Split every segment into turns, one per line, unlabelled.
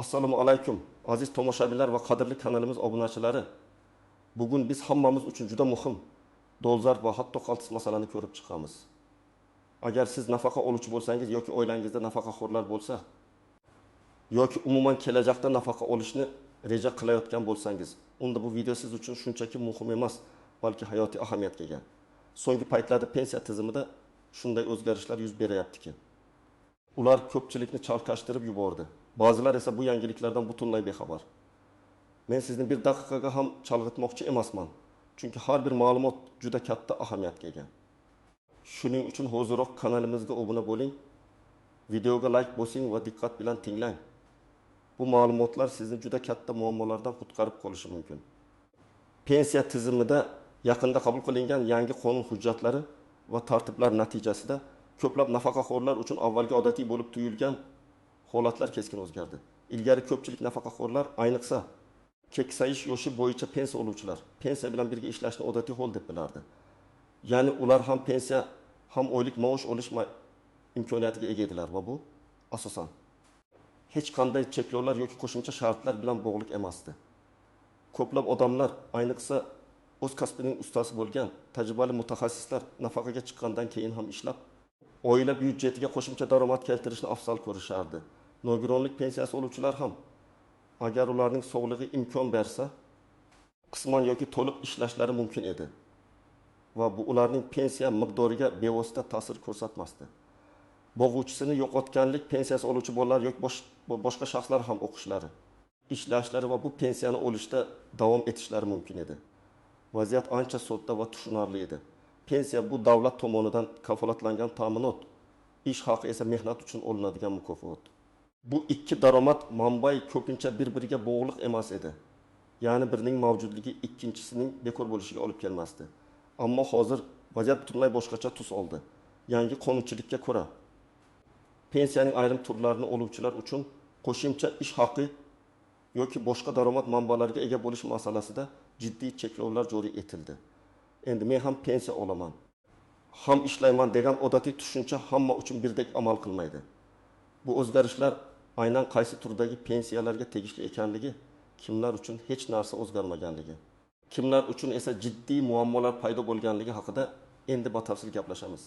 Assalomu alaykum aziz tomoshabinlar va qadrli kanalimiz obunachilari. Bugun biz hammamiz uchun juda muhim, dolzarb va hatto qaltis masalani ko'rib chiqamiz. Agar siz nafaqa oluvchi bo'lsangiz yoki oilangizda nafaqaxo'rlar bo'lsa yoki umuman kelajakda nafaqa olishni reja qilayotgan bo'lsangiz, unda bu video siz uchun shunchaki muhim emas, balki hayotiy ahamiyatga ega. So'nggi paytlarda pensiya tizimida shunday o'zgarishlar yuz berayaptiki, ular ko'pchilikni chalkashtirib yubordi. Ba'zilar esa bu yangiliklardan butunlay bexabar. Men sizni bir daqiqaga ham chalg'itmoqchi emasman, chunki har bir ma'lumot juda katta ahamiyatga ega. Shuning uchun hoziroq kanalimizga obuna bo'ling, videoga like bosing va diqqat bilan tinglang. Bu ma'lumotlar sizni juda katta muammolardan qutqarib qolishi mumkin. Pensiya tizimida yaqinda qabul qilingan yangi qonun hujjatlari va tartiblar natijasida ko'plab nafaqaxo'rlar uchun avvalgi odatiy bo'lib tuyulgan holatlar keskin o'zgardi. Ilgari ko'pchilik nafaqaxo'rlar, ayniqsa keksayish yoshi bo'yicha pensiya oluvchilar, pensiya bilan birga ishlashni odatiy hol deb bilardi. Ya'ni ular ham pensiya, ham oylik maosh olish imkoniyatiga ega edilar va bu asosan hech qanday cheklovlar yoki qo'shimcha shartlar bilan bog'liq emasdi. Ko'plab odamlar, ayniqsa o'z kasbining ustasi bo'lgan tajribali mutaxassislar nafaqaga chiqqandan keyin ham ishlab, oila byudjetiga qo'shimcha daromad keltirishni afzal ko'rishardi. Nogironlik pensiyasi oluvchilar ham, agar ularning sog'lig'i imkon bersa, qisman yoki to'liq ishlashlari mumkin edi va bu ularning pensiya miqdoriga bevosita ta'sir ko'rsatmasdi. Bo'g'uvchisini yo'qotganlik pensiyasi oluvchi bolalar yoki boshqa shaxslar ham o'qishlari, ishlashlari va bu pensiyani olishda davom etishlari mumkin edi. Vaziyat ancha sodda va tushunarli edi. Pensiya bu davlat tomonidan kafolatlangan ta'minot, ish haqi esa mehnat uchun olinadigan mukofot. Bu ikki daromad manbai ko'pincha bir-biriga bog'liq emas edi. Ya'ni birining mavjudligi ikkinchisining bekor bo'lishiga olib kelmasdi. Ammo hozir vaziyat butunlay boshqacha tus oldi. Yangi qonunchilikka ko'ra, pensiyaning ayrim turlarini oluvchilar uchun qo'shimcha ish haqi yoki boshqa daromad manbalariga ega bo'lish masalasida jiddiy cheklovlar joriy etildi. Endi men ham pensiya olaman, ham ishlayman degan odatiy tushuncha hamma uchun birdek amal qilmaydi. Bu o'zgarishlar aynan qaysi turdagi pensiyalarga tegishli ekanligi, kimlar uchun hech narsa o'zgarmaganligi, kimlar uchun esa jiddiy muammolar paydo bo'lganligi haqida endi batafsil gaplashamiz.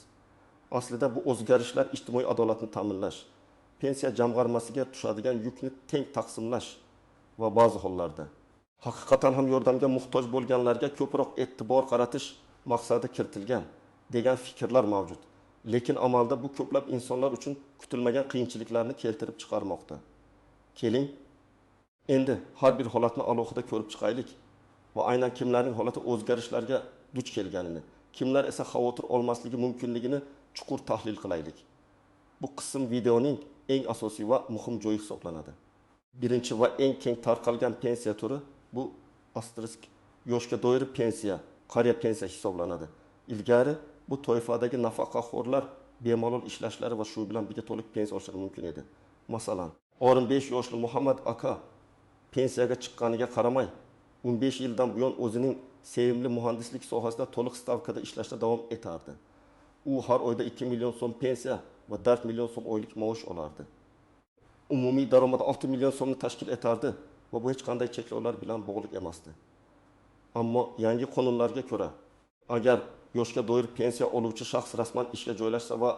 Aslida bu o'zgarishlar ijtimoiy adolatni ta'minlash, pensiya jamg'armasiga tushadigan yukni teng taqsimlash va ba'zi hollarda haqiqatan ham yordamga muhtoj bo'lganlarga ko'proq e'tibor qaratish maqsadi kiritilgan degan fikrlar mavjud. Lekin amalda bu ko'plab insonlar uchun kutilmagan qiyinchiliklarni keltirib chiqarmoqda. Keling, endi har bir holatni alohida ko'rib chiqaylik va aynan kimlarning holati o'zgarishlarga duch kelganini, kimlar esa xavotir olmasligi mumkinligini chuqur tahlil qilaylik. Bu qism videoning eng asosiy va muhim joyi hisoblanadi. Birinchi va eng keng tarqalgan pensiya turi bu asterisk yoshga doir pensiya, qariya pensiya hisoblanadi. Ilgari bu toifadagi nafaqaxo'rlar bemalol ishlashlari va shu bilan birga to'liq pensiya olishlari mumkin edi. Masalan, 15 yoshli Muhammad aka pensiyaga chiqqaniga qaramay 15 yildan buyon o'zining sevimli muhandislik sohasida to'liq stavkada ishlashda davom etardi. U har oyda 2 million so'm pensiya va 4 million so'm oylik maosh olardi. Umumiy daromadi 6 million so'mni tashkil etardi va bu hech qanday cheklovlar bilan bog'liq emasdi. Ammo yangi qonunlarga ko'ra, agar yoshga doir pensiya oluvchi shaxs rasman ishga joylashsa va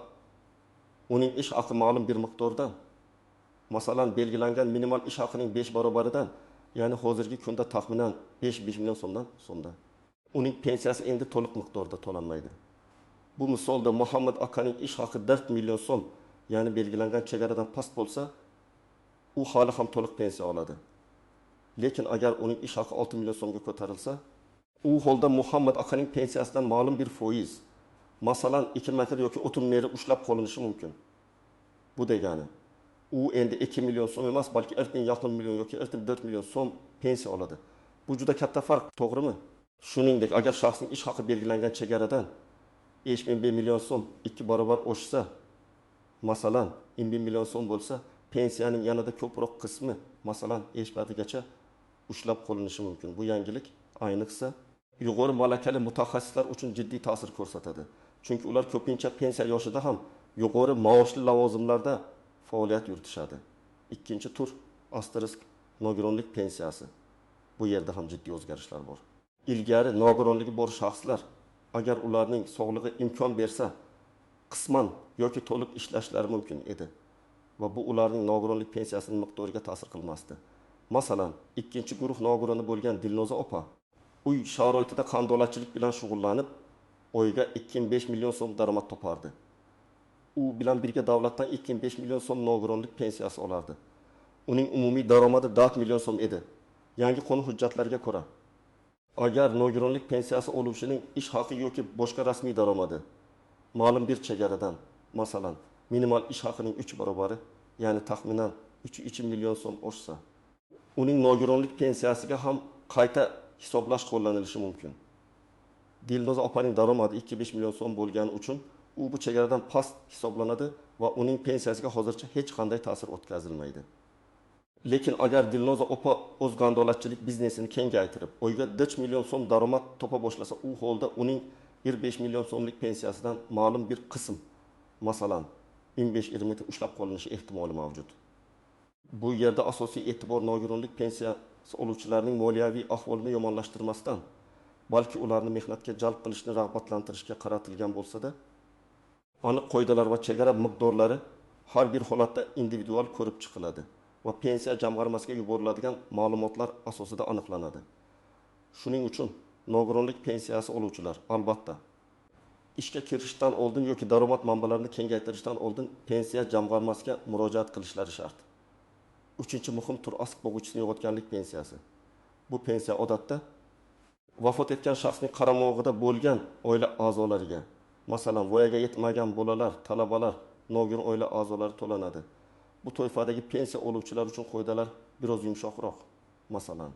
uning ish haqi ma'lum bir miqdordan, masalan, belgilangan minimal ish haqining 5 barobaridan, ya'ni hozirgi kunda taxminan 5 million so'mdan, uning pensiyasi endi to'liq miqdorda to'lanmaydi. Bu misolda Muhammad akaning ish haqi 4 million so'm, ya'ni belgilangan chegaradan past bo'lsa, u hali ham to'liq pensiya oladi. Lekin agar uning ish haqi 6 million so'mga ko'tarilsa, u holda Muhammad akaning pensiyasidan ma'lum bir foiz, masalan, 2 metr yoki 30 meri ushlab qolinishi mumkin. Bu degani, u endi 2 million so'm emas, balki 1,5 million yoki 1,4 million so'm pensiya oladi. Bu juda katta farq, to'g'rimi? Shuningdek, agar shaxsning ish haqi belgilangan chegaradan 5,5 million so'm 2 barobar oshsa, masalan, 1 million so'm bo'lsa, pensiyaning yanada ko'proq qismi, masalan, 5 batigacha ushlab qolinishi mumkin. Bu yangilik ayniqsa yuqori malakali mutaxassislar uchun jiddiy ta'sir ko'rsatadi. Chunki ular ko'pincha pensiya yoshida ham yuqori maoshli lavozimlarda faoliyat yuritishadi. Ikkinchi tur Asterisk nogironlik pensiyasi. Bu yerda ham jiddiy o'zgarishlar bor. Ilgari nogironligi bor shaxslar, agar ularning sog'lig'i imkon bersa, qisman yoki to'liq ishlashlari mumkin edi va bu ularning nogironlik pensiyasining miqdoriga ta'sir qilmasdi. Masalan, ikkinchi guruh nogironi bo'lgan Dilnoza opa uy sharoitida qandolatchilik bilan shug'ullanib, oyiga 2,5 million so'm daromad topardi. U bilan birga davlatdan 2,5 million so'm nogironlik pensiyasi olardi. Uning umumiy daromadi 4 million so'm edi. Yangi qonun hujjatlariga ko'ra, agar nogironlik pensiyasi oluvchining ish haqi yoki boshqa rasmiy daromadi ma'lum bir chegaradan, masalan, minimal ish haqining 3 barobari, ya'ni taxminan 3,5 million so'm oshsa, uning nogironlik pensiyasiga ham qayta hisoblash qo'llanilishi mumkin. Dilnoza opaning daromadi 2,5 million so'm bo'lgani uchun u bu chegaradan past hisoblanadi va uning pensiyasiga hozircha hech qanday ta'sir o'tkazilmaydi. Lekin agar Dilnoza opa o'z qandolatchilik biznesini kengaytirib, oyiga 4 million so'm daromad topa boshlasa, u holda uning 1,5 million so'mlik pensiyasidan ma'lum bir qism, masalan, 15-20 ushlab qolinishi ehtimoli mavjud. Bu yerda asosiy e'tibor nogironlik pensiyasi oluvchilarning moliyaviy ahvolini yomonlashtirmasdan, balki ularni mehnatga jalb qilishni rag'batlantirishga qaratilgan bo'lsa-da, aniq qoidalar va chegara miqdorlari har bir holatda individual ko'rib chiqiladi va pensiya jamg'armasiga yuboriladigan ma'lumotlar asosida aniqlanadi. Shuning uchun nogironlik pensiyasi oluvchilar albatta ishga kirishdan oldin yoki daromad manbalarini kengaytirishdan oldin pensiya jamg'armasiga murojaat qilishlari shart. Uchinchi muhim tur asq boquvchisini yo'qotganlik pensiyasi. Bu pensiya odatda vafot etgan shaxsning qaramog'ida bo'lgan oila a'zolariga, masalan, voyaga yetmagan bolalar, talabalar, nogiron oila a'zolari to'lanadi. Bu toifadagi pensiya oluvchilar uchun qoidalar biroz yumshoqroq. Masalan,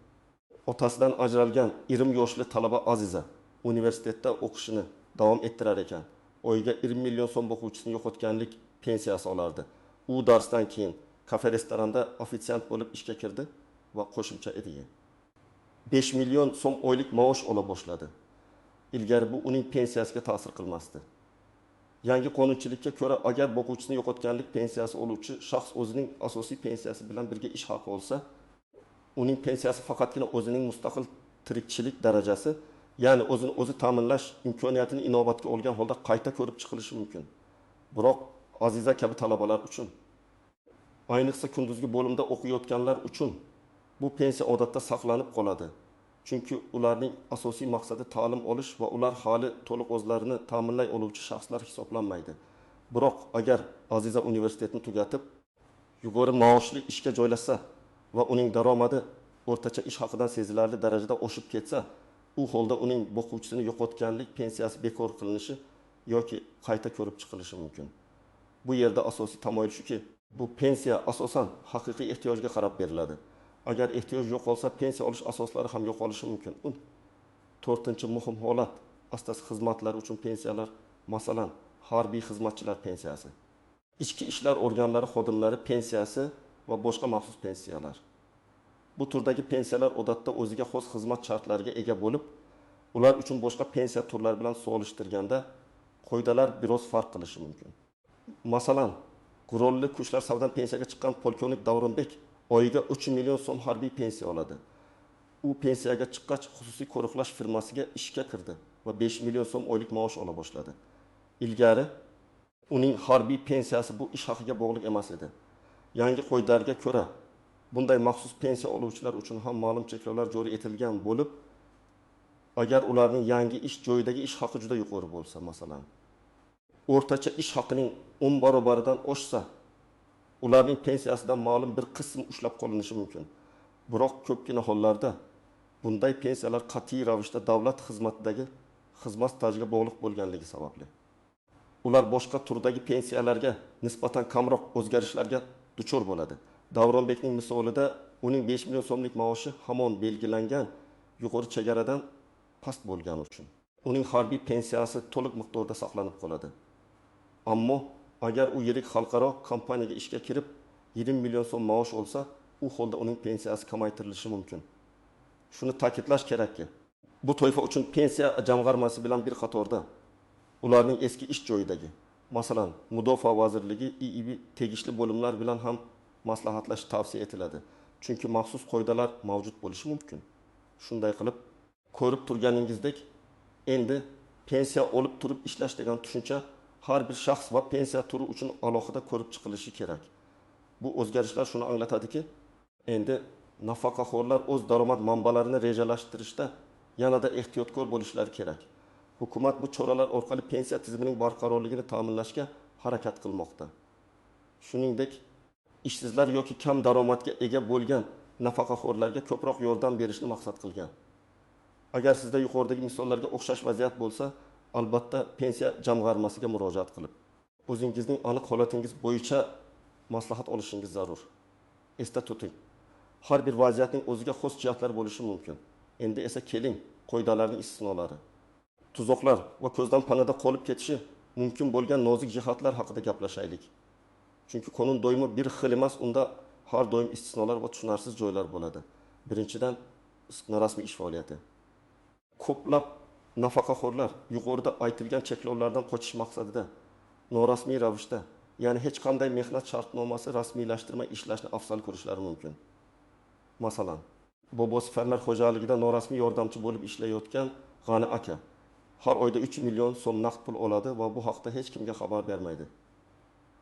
otasidan ajralgan 20 yoshli talaba Aziza universitetda o'qishini davom ettirar ekan, oyiga 20 million so'm boquvchisini yo'qotganlik pensiyasi olardi. U darsdan keyin kafe restoranda ofitsiant bo'lib ishga kirdi va qo'shimcha ediga 5 million so'm oylik maosh ola boshladi. Ilgari bu uning pensiyasiga ta'sir qilmasdi. Yangi qonunchilikka ko'ra, agar boquvchisini yo'qotganlik pensiyasi oluvchi shaxs o'zining asosiy pensiyasi bilan birga ish haqi olsa, uning pensiyasi faqatgina o'zining mustaqil tirikchilik darajasi, ya'ni o'zini o'zi ta'minlash imkoniyatini inobatga olgan holda qayta ko'rib chiqilishi mumkin. Biroq Aziza kabi talabalar uchun, ayniqsa kunduzgi bo'limda o'qiyotganlar uchun bu pensiya odatda saqlanib qoladi. Chunki ularning asosiy maqsadi ta'lim olish va ular hali to'liq o'zlarini ta'minlay oluvchi shaxslar hisoblanmaydi. Biroq agar Aziza universitetni tugatib, yuqori maoshli ishga joylashsa va uning daromadi o'rtacha ish haqidan sezilarli darajada oshib ketsa, u holda uning boquvchisini yo'qotganlik pensiyasi bekor qilinishi yoki qayta ko'rib chiqilishi mumkin. Bu yerda asosiy tamoyil shuki, bu pensiya asosan haqiqiy ehtiyojga qarab beriladi. Agar ehtiyoj yo'qolsa, pensiya olish asoslari ham yo'qolishi mumkin. To'rtinchi muhim holat astas xizmatlar uchun pensiyalar, masalan, harbiy xizmatchilar pensiyasi, ichki ishlar organlari xodimlari pensiyasi va boshqa maxsus pensiyalar. Bu turdagi pensiyalar odatda o'ziga xos xizmat shartlariga ega bo'lib, ular uchun boshqa pensiya turlari bilan solishtirganda qoidalar biroz farq qilishi mumkin. Masalan, qurolli kuchlar safidan pensiyaga chiqqan polkovnik Davronbek oyiga 3 million so'm harbiy pensiya oladi. U pensiyaga chiqqach xususiy qo'riqlash firmasiga ishga kirdi va 5 million so'm oylik maosh ola boshladi. Ilgari uning harbiy pensiyasi bu ish haqiga bog'liq emas edi. Yangi qoidalarga ko'ra, bunday maxsus pensiya oluvchilar uchun ham ma'lum cheklovlar joriy etilgan bo'lib, agar ularning yangi ish joyidagi ish haqi juda yuqori bo'lsa, masalan, o'rtacha ish haqining 10 barobaridan oshsa, ularning pensiyasidan ma'lum bir qism ushlab qolinishi mumkin. Biroq ko'pgina hollarda bunday pensiyalar qat'iy ravishda davlat xizmatidagi xizmat stajiga bog'liq bo'lganligi sababli ular boshqa turdagi pensiyalarga nisbatan kamroq o'zgarishlarga duchor bo'ladi. Davronbekning misolida uning 5 million so'mlik maoshi hamon belgilangan yuqori chegaradan past bo'lgani uchun uning harbiy pensiyasi to'liq miqdorda saqlanib qoladi. Ammo agar u yirik xalqaro kompaniyaga ishga kirib 20 million so'm maosh olsa, u holda uning pensiyasi kamaytirilishi mumkin. Shuni ta'kidlash kerakki, bu toifa uchun pensiya jamg'armasi bilan bir qatorda ularning eski ish joyidagi, masalan, Mudofaa vazirligi, IIB tegishli bo'limlar bilan ham maslahatlashish tavsiya etiladi. Chunki maxsus qoidalar mavjud bo'lishi mumkin. Shunday qilib, ko'rib turganingizdek, endi pensiya olib turib ishlash degan tushuncha har bir shaxs va pensiya turi uchun alohida ko'rib chiqilishi kerak. Bu o'zgarishlar shuni anglatadiki, endi nafaqaxo'rlar o'z daromad manbalarini rejalashtirishda yanada ehtiyotkor bo'lishlari kerak. Hukumat bu choralar orqali pensiya tizimining barqarorligini ta'minlashga harakat qilmoqda. Shuningdek, ishsizlar yoki kam daromadga ega bo'lgan nafaqaxo'rlarga ko'proq yordam berishni maqsad qilgan. Agar sizda yuqoridagi misollarga o'xshash vaziyat bo'lsa, albatta pensiya jamg'armasiga murojaat qilib, o'zingizning aniq holatingiz bo'yicha maslahat olishingiz zarur. Esda tuting, har bir vaziyatning o'ziga xos jihatlari bo'lishi mumkin. Endi esa keling qoidalarning istisnolari, tuzoqlar va ko'zdan panada qolib ketishi mumkin bo'lgan nozik jihatlar haqida gaplashaylik. Chunki qonun doimo bir xil emas, unda har doim istisnolar va tushunarsiz joylar bo'ladi. Birinchidan, norasmiy ish faoliyati. Ko'plab nafaqaxo'rlar yuqorida aytilgan cheklovlardan qochish maqsadida norasmiy ravishda, ya'ni hech qanday mehnat shartnomasi rasmiylashtirmay ishlashni afzal ko'rishlari mumkin. Masalan, bobosi fermer xo'jaligida norasmiy yordamchi bo'lib ishlayotgan G'ani aka har oyda 3 million so'm naqd pul oladi va bu haqda hech kimga xabar bermaydi.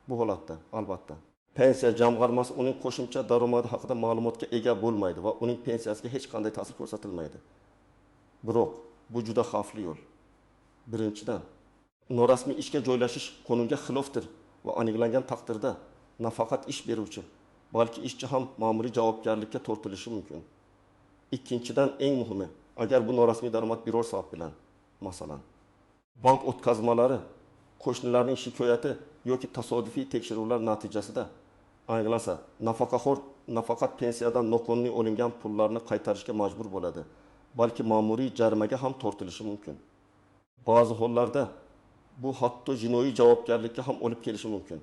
Bu holatda albatta pensiya jamg'armasi uning qo'shimcha daromadi haqida ma'lumotga ega bo'lmaydi va uning pensiyasiga hech qanday ta'sir ko'rsatilmaydi. Biroq bu juda xavfli yo'l. Birinchidan, norasmiy ishga joylashish qonunga xilofdir va aniqlangan taqdirda nafaqat ish beruvchi, balki ishchi ham ma'muriy javobgarlikka tortilishi mumkin. Ikkinchidan, eng muhimi, agar bu norasmiy daromad biror sabab bilan, masalan, bank o'tkazmalari, qo'shnilarning shikoyati yoki tasodifiy tekshiruvlar natijasida aniqlansa, nafaqaxo'r nafaqat pensiyadan noqonuniy olingan pullarni qaytarishga majbur bo'ladi, balki ma'muriy jarimaga ham tortilishi mumkin. Ba'zi hollarda bu hatto jinoiy javobgarlikka ham olib kelishi mumkin.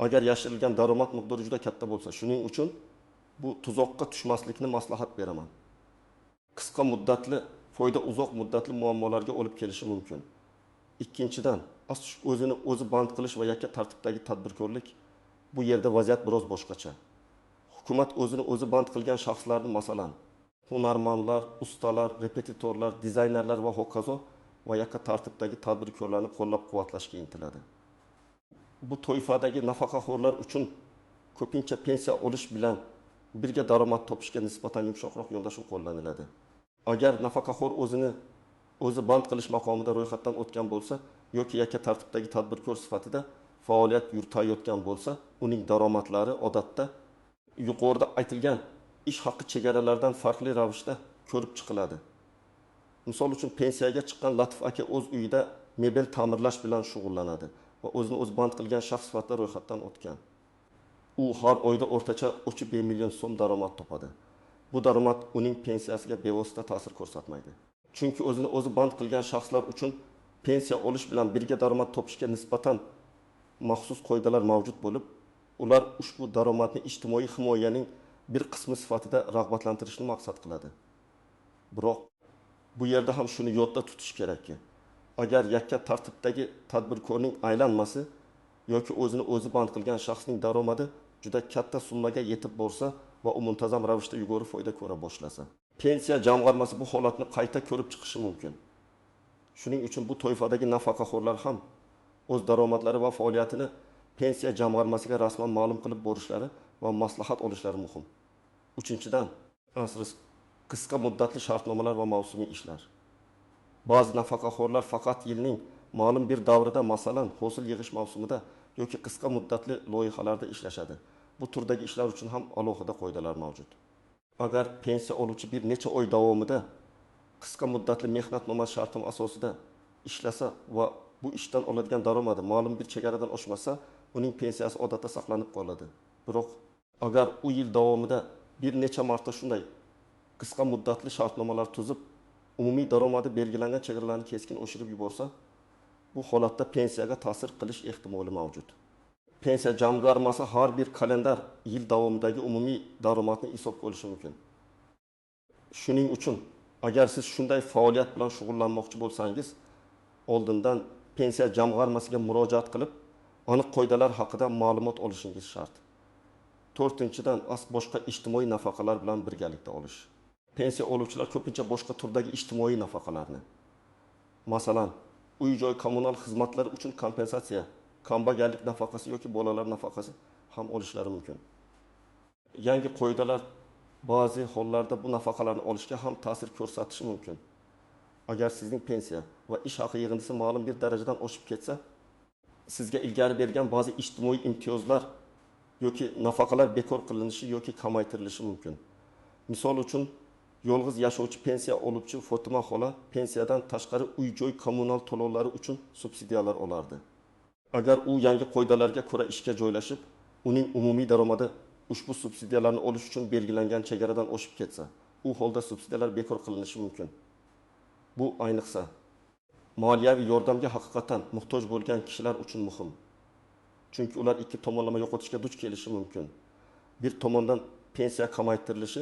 Agar yashirilgan daromad miqdori juda katta bo'lsa, shuning uchun bu tuzoqqa tushmaslikni maslahat beraman. Qisqa muddatli foyda uzoq muddatli muammolarga olib kelishi mumkin. Ikkinchidan, o'zini o'zi band qilish va yakka tartibdagi tadbirkorlik, bu yerda vaziyat biroz boshqacha. Hukumat o'zini o'zi band qilgan shaxslarni, masalan, hunarmandlar, ustalar, repetitorlar, dizaynerlar va hokazo va yakka tartibdagi tadbirkorlarni qo'llab-quvvatlashga intiladi. Bu toifadagi nafaqaxo'rlar uchun ko'pincha pensiya olish bilan birga daromad topishga nisbatan yumshoqroq yondashuv qo'llaniladi. Agar nafaqaxo'r o'zini o'zi band qilish maqomida ro'yxatdan o'tgan bo'lsa yoki yakka tartibdagi tadbirkor sifatida faoliyat yuritayotgan bo'lsa, uning daromadlari odatda yuqorida aytilgan ish haqi chegaralaridan farqli ravishda ko'rib chiqiladi. Misol uchun, pensiyaga chiqqan Latif aka o'z uyida mebel ta'mirlash bilan shug'ullanadi va o'zini o'zi band qilgan shaxs sifatida ro'yxatdan o'tgan. U har oyda o'rtacha 3,5 million so'm daromad topadi. Bu daromad uning pensiyasiga bevosita ta'sir ko'rsatmaydi. Chunki o'zini o'zi band qilgan shaxslar uchun pensiya olish bilan birga daromad topishga nisbatan maxsus qoidalar mavjud bo'lib, ular ushbu daromadni ijtimoiy himoyaning bir qismi sifatida rag'batlantirishni maqsad qiladi. Biroq bu yerda ham shuni yodda tutish kerakki, agar yakka tartibdagi tadbirkorning aylanmasi yoki o'zini o'zi band qilgan shaxsning daromadi juda katta summaga yetib borsa va u muntazam ravishda yuqori foyda ko'ra boshlasa, pensiya jamg'armasi bu holatni qayta ko'rib chiqishi mumkin. Shuning uchun bu toifadagi nafaqaxo'rlar ham o'z daromadlari va faoliyatini pensiya jamg'armasiga rasman ma'lum qilib borishlari va maslahat olishlari muhim. Uchinchidan, qisqa muddatli shartnomalar va mavsumiy ishlar. Ba'zi nafaqaxo'rlar faqat yilning ma'lum bir davrida, masalan, hosil yig'ish mavsumida yoki qisqa muddatli loyihalarda ishlashadi. Bu turdagi ishlar uchun ham alohida qoidalar mavjud. Agar pensiya oluvchi bir necha oy davomida qisqa muddatli mehnatnoma sharti asosida ishlasa va bu ishdan oladigan daromadi ma'lum bir chegaradan oshmasa, uning pensiyasi odatda saqlanib qoladi. Biroq agar u yil davomida bir necha marta shunday qisqa muddatli shartnomalar tuzib, umumiy daromadi belgilangan chegaralarni keskin oshirib yuborsa, bu holatda pensiyaga ta'sir qilish ehtimoli mavjud. Pensiya jamg'armasi har bir kalendar yil davomidagi umumiy daromadni hisobga olishi mumkin. Shuning uchun agar siz shunday faoliyat bilan shug'ullanmoqchi bo'lsangiz, oldindan pensiya jamg'armasiga murojaat qilib, aniq qoidalar haqida ma'lumot olishingiz shart. To'rtinchidan, boshqa ijtimoiy nafaqalar bilan birgalikda olish. Pensiya oluvchilar ko'pincha boshqa turdagi ijtimoiy nafaqalarni, masalan, uy-joy kommunal xizmatlari uchun kompensatsiya, kambag'allik nafaqasi yoki bolalar nafaqasi ham olishlari mumkin. Yangi qoidalar ba'zi hollarda bu nafaqalarni olishga ham ta'sir ko'rsatishi mumkin. Agar sizning pensiya va ish haqi yig'indisi ma'lum bir darajadan oshib ketsa, sizga ilgari bergan ba'zi ijtimoiy imtiyozlar yoki nafaqalar bekor qilinishi yoki kamaytirilishi mumkin. Misol uchun, yolg'iz yashovchi pensiya oluvchi Fotima xola pensiyadan tashqari uy-joy kommunal to'lovlari uchun subsidiyalar olardi. Agar u yangi qoidalarga ko'ra ishga joylashib, uning umumiy daromadi ushbu subsidiyalarni olish uchun belgilangan chegaradan oshib ketsa, u holda subsidiyalar bekor qilinishi mumkin. Bu ayniqsa moliyaviy yordamga haqiqatan muhtoj bo'lgan kishilar uchun muhim. Chunki ular ikki tomonlama yo'qotishga duch kelishi mumkin. Bir tomondan pensiya kamaytirilishi,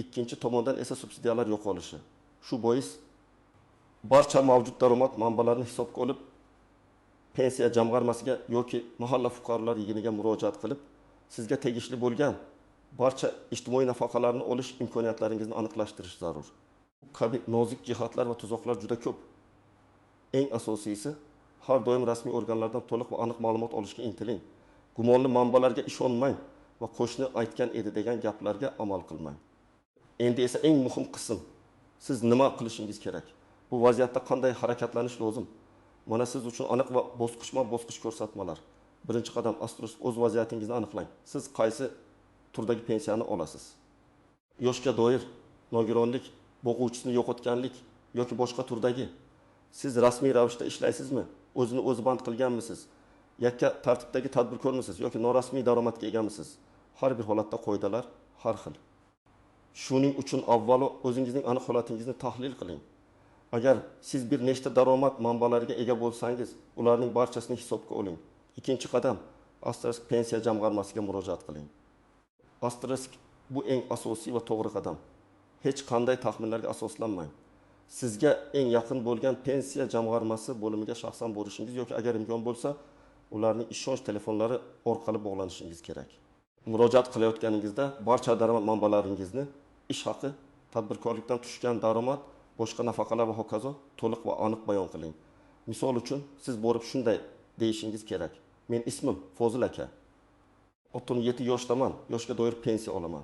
ikkinchi tomondan esa subsidiyalar yo'qolishi. Shu bois barcha mavjud daromad manbalarini hisobga olib, pensiya jamg'armasiga yoki mahalla fuqarolar yig'iniga murojaat qilib, sizga tegishli bo'lgan barcha ijtimoiy nafaqalarni olish imkoniyatlaringizni aniqlashtirish zarur. Bu kabi nozik jihatlar va tuzoqlar juda ko'p. Eng asosiysi, har doim rasmiy organlardan to'liq va aniq ma'lumot olishga intiling. Gumonli manbalarga ishonmang va qo'shni aytgan edi degan gaplarga amal qilmang. Endi esa eng muhim qism, siz nima qilishingiz kerak? Bu vaziyatda qanday harakatlanish lozim? Mana siz uchun aniq va bosqichma-bosqich ko'rsatmalar. Birinchi qadam, o'z vaziyatingizni aniqlang. Siz qaysi turdagi pensiyani olasiz? Yoshga doir, nogironlik, boquvchisini yo'qotganlik yoki boshqa turdagi. Siz rasmiy ravishda ishlaysizmi? O'zini o'zi band qilganmisiz? Yakka tartibdagi tadbirkormisiz yoki norasmiy daromadga egamisiz? Har bir holatda qoidalar har xil. Shuning uchun avvalo o'zingizning aniq holatingizni tahlil qiling. Agar siz bir nechta daromad manbalariga ega bo'lsangiz, ularning barchasini hisobga oling. Ikkinchi qadam, asterisk pensiya jamg'armasiga murojaat qiling. Asterisk bu eng asosiy va to'g'ri qadam. Hech qanday taxminlarga asoslanmang. Sizga eng yaqin bo'lgan pensiya jamg'armasi bo'limiga shaxsan borishingiz yoki agar imkon bo'lsa, ularning ishonch telefonlari orqali bog'lanishingiz kerak. Murojaat qilayotganingizda barcha daromad manbalaringizni, ish haqi, tadbirkorlikdan tushgan daromad, boshqa nafaqalar va hokazo to'liq va aniq bayon qiling. Misol uchun, siz borib shunday deyishingiz kerak: Men ismim Fozil aka. 67 yoshdaman, yoshga doir pensiya olaman.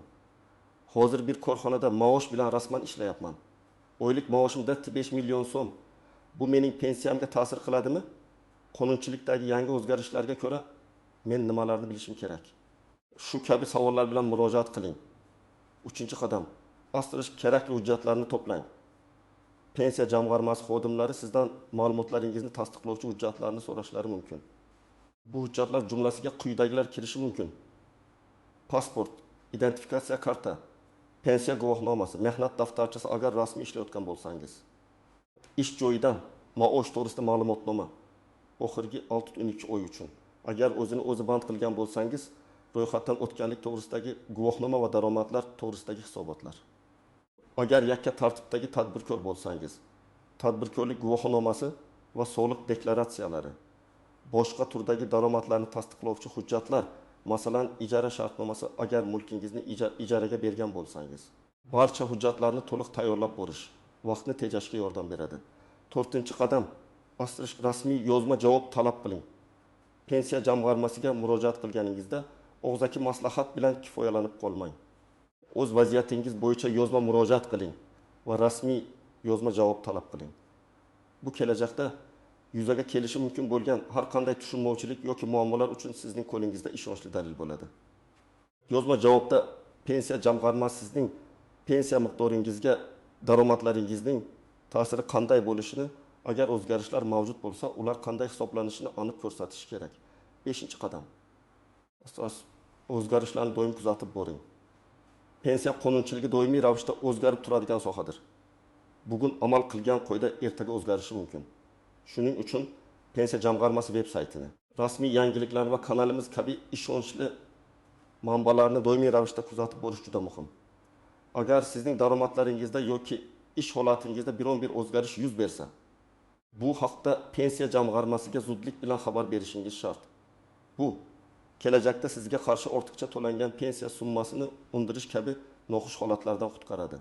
Hozir bir korxonada maosh bilan rasman ishlayapman. Oylik maoshim 5 million so'm. Bu mening pensiyamga ta'sir qiladimi? Qonunchilikdagi yangi o'zgarishlarga ko'ra men nimalarni bilishim kerak? Shu kabi savollar bilan murojaat qiling. Uchinchi qadam, asterisk kerakli hujjatlarni to'plang. Pensiya jamg'armasi xodimlari sizdan ma'lumotlaringizni tasdiqlovchi hujjatlarni so'rashlari mumkin. Bu hujjatlar jumlasiga quyidagilar kirishi mumkin: pasport, identifikatsiya karta, pensiya guvohnomasi, mehnat daftarchasi agar rasmiy ishlayotgan bo'lsangiz, ish joyidan maosh to'g'risida ma'lumotnoma oxirgi 6-12 oy uchun. Agar o'zini o'zi band qilgan bo'lsangiz, ro'yxatdan o'tganlik to'g'risidagi guvohnoma va daromadlar to'g'risidagi hisobotlar. Agar yakka tartibdagi tadbirkor bo'lsangiz, tadbirkorlik guvohnomasi va soliq deklaratsiyalari, boshqa turdagi daromadlarni tasdiqlovchi hujjatlar, masalan, ijara shartnomasi agar mulkingizni ijaraga bergan bo'lsangiz. Barcha hujjatlarni to'liq tayyorlab borish vaqtni tejashga yordam beradi. To'rtinchi qadam, asterisk rasmiy yozma javob talab qiling. Pensiya jamg'armasiga murojaat qilganingizda og'zaki maslahat bilan kifoyalanib qolmang. O'z vaziyatingiz bo'yicha yozma murojaat qiling va rasmiy yozma javob talab qiling. Bu kelajakda yuzaga kelishi mumkin bo'lgan har qanday tushunmovchilik yoki muammolar uchun sizning qo'lingizda ishonchli dalil bo'ladi. Yozma javobda pensiya jamg'armasi sizning pensiya miqdoringizga daromadlaringizning ta'siri qanday bo'lishini, agar o'zgarishlar mavjud bo'lsa, ular qanday hisoblanishini aniq ko'rsatish kerak. 5-qadam. O'zgarishlarni doim kuzatib boring. Pensiya qonunchiligi doimiy ravishda o'zgarib turadigan sohadir. Bugun amal qilgan qoida ertaga o'zgarishi mumkin. Shuning uchun pensiya jamg'armasi veb saytini, rasmiy yangiliklar va kanalimiz kabi ishonchli manbalarni doimiy ravishda kuzatib borish juda muhim. Agar sizning daromadlaringizda yoki ish holatingizda biron bir o'zgarish yuz bersa, bu haqda pensiya jamg'armasiga zudlik bilan xabar berishingiz shart. Bu kelajakda sizga qarshi ortiqcha to'langan pensiya summasini undirish kabi noxush holatlardan qutqaradi.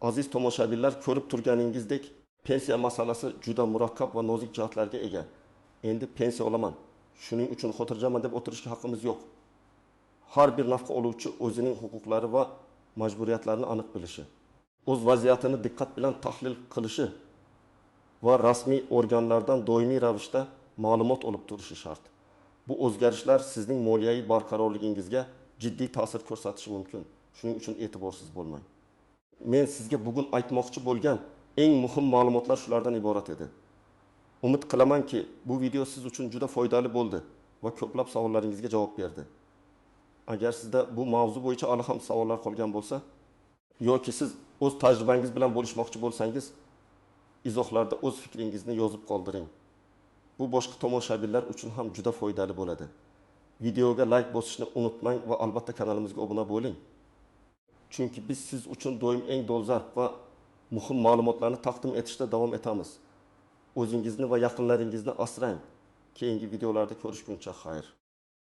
Aziz tomoshabinlar, ko'rib turganingizdek, pensiya masalasi juda murakkab va nozik jihatlarga ega. Endi pensiya olaman, shuning uchun xotirjamman deb o'tirishga haqqimiz yo'q. Har bir nafqa oluvchi o'zining huquqlari va majburiyatlarini aniq bilishi, o'z vaziyatini diqqat bilan tahlil qilishi va rasmiy organlardan doimiy ravishda ma'lumot olib turishi shart. Bu o'zgarishlar sizning moliyaviy barqarorligingizga jiddiy ta'sir ko'rsatishi mumkin. Shuning uchun e'tiborsiz bo'lmang. Men sizga bugun aytmoqchi bo'lgan eng muhim ma'lumotlar shulardan iborat edi. Umid qilamanki, bu video siz uchun juda foydali bo'ldi va ko'plab savollaringizga javob berdi. Agar sizda bu mavzu bo'yicha hali ham savollar qolgan bo'lsa yoki siz o'z tajribangiz bilan bo'lishmoqchi bo'lsangiz, izohlarda o'z fikringizni yozib qoldiring. Bu boshqa tomoshabinlar uchun ham juda foydali bo'ladi. Videoga like bosishni unutmang va albatta kanalimizga obuna bo'ling. Chunki biz siz uchun doim eng dolzarb va muhim ma'lumotlarni taqdim etishda davom etamiz. O'zingizni va yaqinlaringizni asrang. Keyingi videolarda ko'rishguncha xayr.